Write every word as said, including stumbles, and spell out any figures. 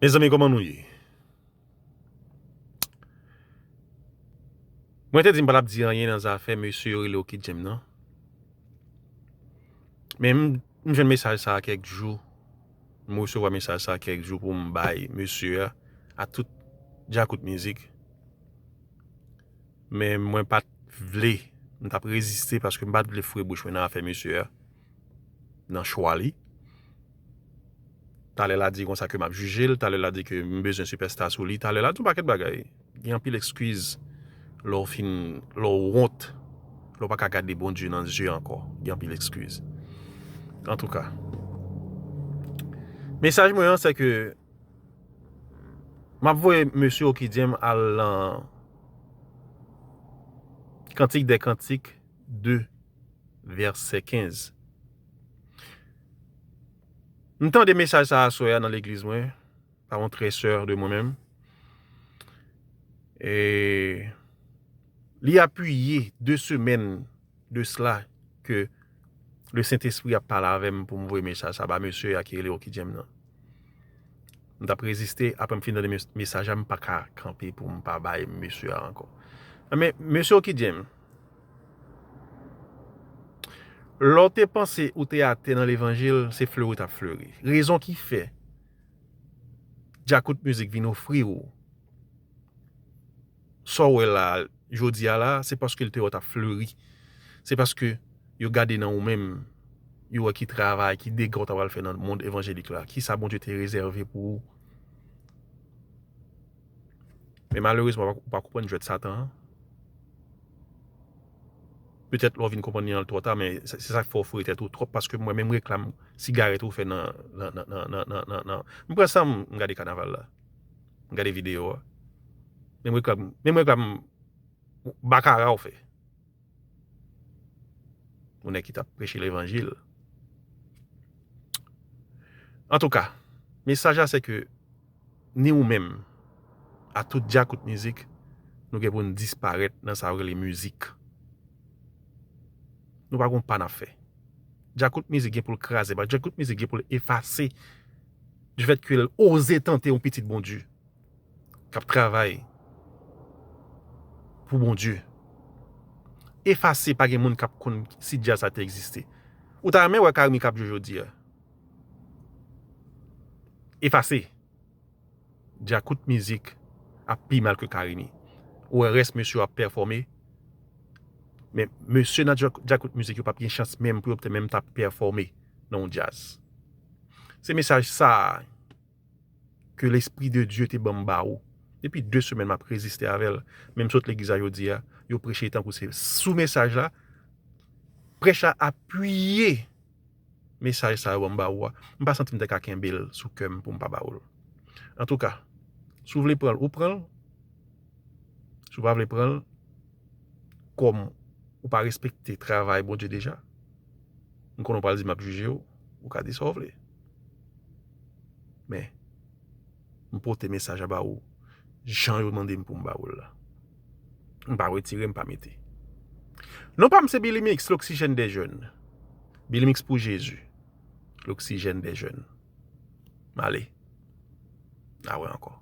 Mezanmi, kòman nou ye? Mwen te di m pa t ap di anyen nan zafè mesye yo rele Oki Djem nan. Men m, m jwenn mesaj sa a kèk jou. M resevwa mesaj sa a kèk jou pou m bay mesye a, a tout Djakout Mizik. Men mwen pa t vle, m t ap reziste paske m pa t vle foure bouch mwen nan afè mesye a, nan chwa li. Talè l a di konsa ke m ap jije l, talè l a di ke m bezwen sipèsta sou li, talè l a di yon pakèt bagay. Gen anpil ekskiz lè w fin, lè w wont, lè w pa ka gade Bondye nan zye ankò. Gen anpil ekskiz. Antouka, mesaj mwen an, se ke m ap voye mesye Oki Djem al nan Kantik dè Kantik de, vèsè kenz. M tande mesaj sa aswè a nan legliz mwen, pa yon trè sè de mwen menm. E li apiye de semèn de sela ke le Sentespri ap pale avè m pou m voye mesaj sa ba mesye a ki rele Oki Djem nan. M t ap reziste, apre m fin tande mes-, mesaj la, m pa ka kanpe pou m pa bay mesye a ankò. Men, mesye Oki Djem, lè w te panse ou te atè nan levanjil, se fleri w t ap fleri. Rezon ki fè Djakout Mizik vin ofri w sa w wè la, jodi a la, se paske l te wè w t ap fleri. Se paske yo gade nan ou menm, yo wè ki travay, ki dega w ta pral fè nan mond evanjelik la, kisa Bondye te rezève pou ou. Men malerezman, w pa, w pa konprann jwèt Satan an. Petèt lè w vin konprann li an twò ta, men se, se sa k fè w foure tèt ou twòp, paske mwen, menm reklam sigarèt ou fè nan, nan, nan, nan, nan, nan, nan, nan. M pran san m, m gade kanaval la. M gade videyo a. Menm reklam, menm reklam bakara w fè. Yon nèg ki t ap preche levanjil. Antouka, mesaj la se ke ni ou menm, a tout Djakout Mizik, nou gen pou n disparèt nan sa yo rele mizik. Nou pa gon pa n ap fè. Djakout Mizik gen pou l kraze, Djakout Mizik gen pou l efase. Du fait ke l oze tante yon pitit Bondye k ap travay pou Bondye. Efase, pa gen moun k ap konn si djaz sa te egziste. Ou ta renmen wè Carimi k ap jwe jodi a? Efase. Djakout Mizik ap pi mal ke Carimi. Ou wè rès mesye yo ap pèfòme. Men mesye nan Dja-, Djakout Mizik yo p ap gen chans menm pou yo te menm ta pèfòme nan yon djaz. Se mesaj sa a ke Lespri de Dye te ban m ba ou. Depi de semèn m ap reziste avè l. Men m sot legliz la jodi a, yo preche tankou se sou mesaj la. Prèch la apiye mesaj sa yo ban m ba ou a. M pa santi m te ka kenbe l sou kè m pou m pa ba ou l. Antouka, si w vle pran l, ou pran l. Si w pa vle pran l, kòm ou pa respekte travay Bondye deja, m konnen w pral di m ap jije w, ou ka di sa w vle. Men, m pote mesaj la ba ou, jan yo mande m pou m ba ou l la. M pa retire, m pa mete. Non pa m se Billy Mix, l'oxygène des jeunes. Billy Mix pou Jezi, l'oxygène des jeunes. M ale. A wè ankò.